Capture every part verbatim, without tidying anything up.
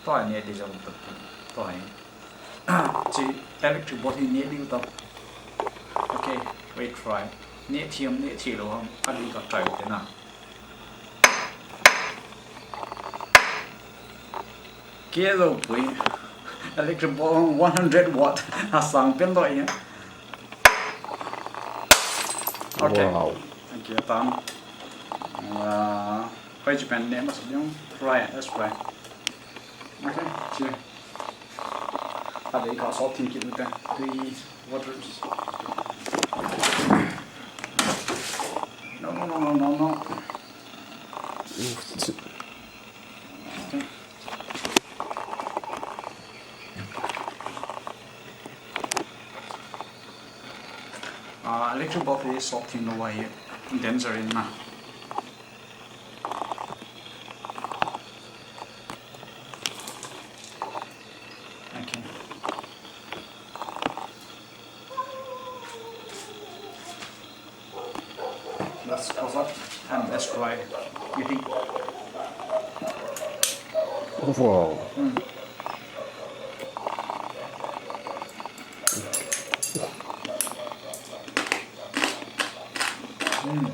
Toi, neh di jong ta. Toi. Chi electric board hi neh di ta. Okay, wait, try. Neh thiam, neh thi lou ham. Adi ka try te na. Ke lou pui. Electric board one hundred watt. Asang pen lou ya. Okay. Wow. Thank you, Tom. Uh, page pen name must be try. Let's try. Okay, sure. Adi ka salt tin kit with the three waters. No, no, no, no, no, no. Okay. Ah, electric board hi salt tin lou ahi, danger in na. Okay. Let's close up and let's try eating. Wow. Mm. Mm.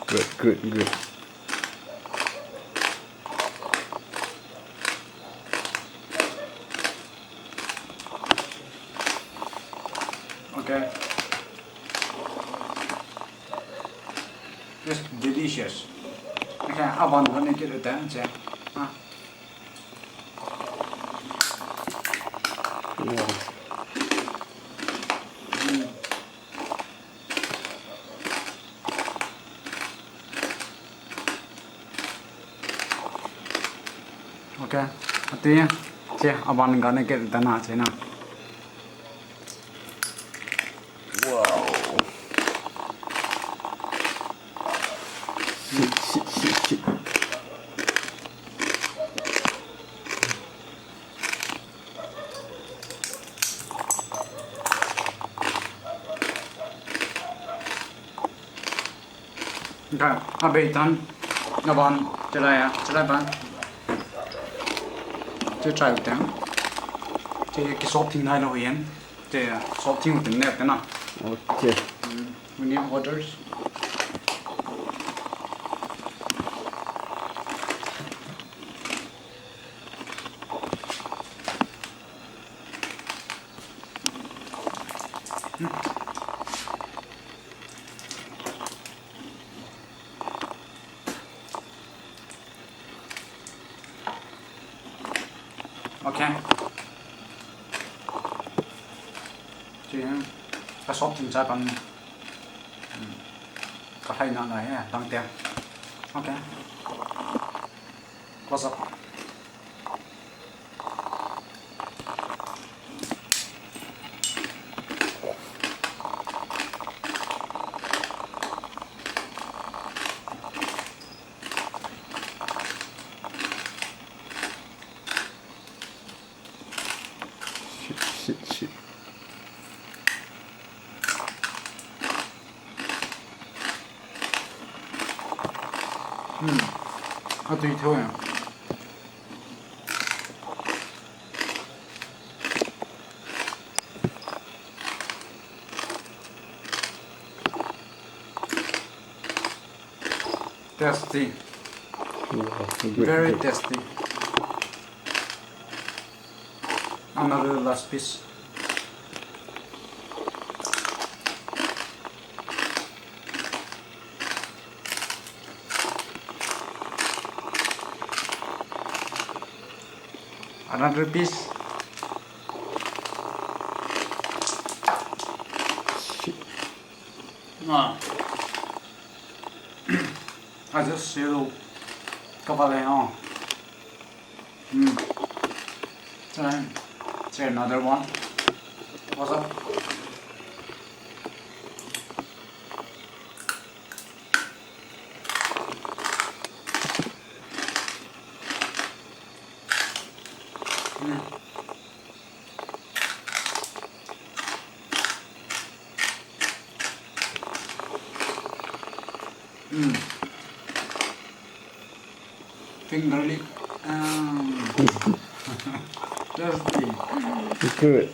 Good, good, good. Okay. It's delicious. Okay, I want to make it a dance, yeah. Ah. Wow. Mm. Okay, ati, che, aban gane ke dana che na. Wow. Shit, shit, shit, shit. Ka, abei tan, aban, chelai a, chelai ban. Che chai u teng. Che ki sop thing nai lou yen. Che sop thing u teng ne tena. Okay. Mm, we need waters. Okay. Che, ka sop thing cha pan. Hmm. Ka hai na na he, dang te. Okay. Close up. Shit, shit, shit. Hmm. Atui thou ya. Tasty. Wow, good, very good. Tasty. Another last piece. Another piece. Shit. Ah. I just see you. Kapal hai, oh. Hmm. Then, say another one. What's up? Hmm. Hmm. Garlic. Um, tasty. Good.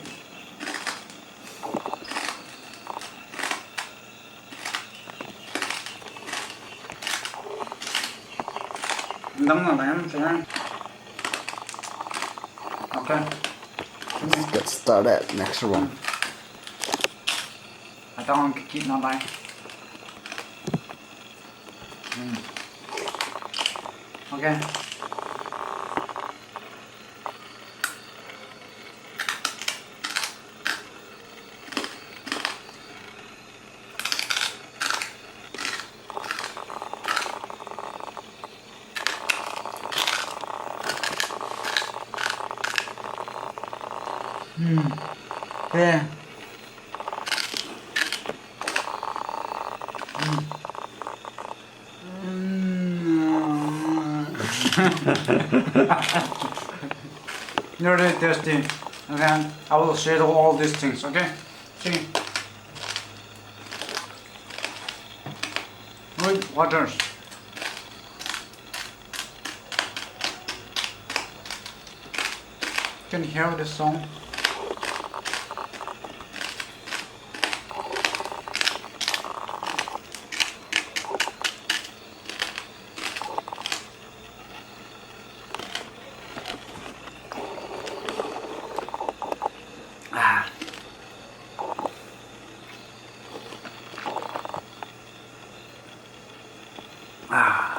Dang na lang, sige. Okay. Let's get started. Next one. I don't want to keep no time. Mm. Okay. Hmm. Yeah. Hmm. Very tasty. And then I will share all these things, okay? See. Good waters. Can hear the song. Ah. Ah.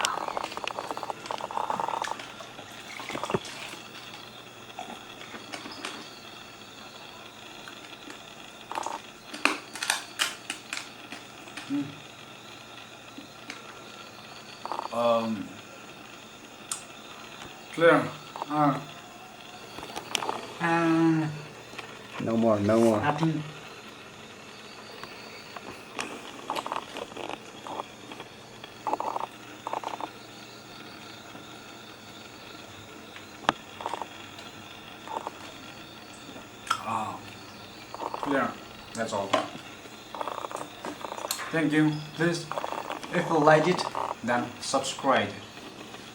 Mm. Um, clear. Ah. Ah. No more, no more. Nothing. Ah, clear. That's all. Thank you. Please, if you like it, then subscribe.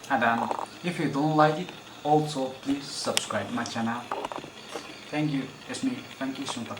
And then, if you don't like it, also please subscribe my channel. Thank you. It's me, Funky Sungta.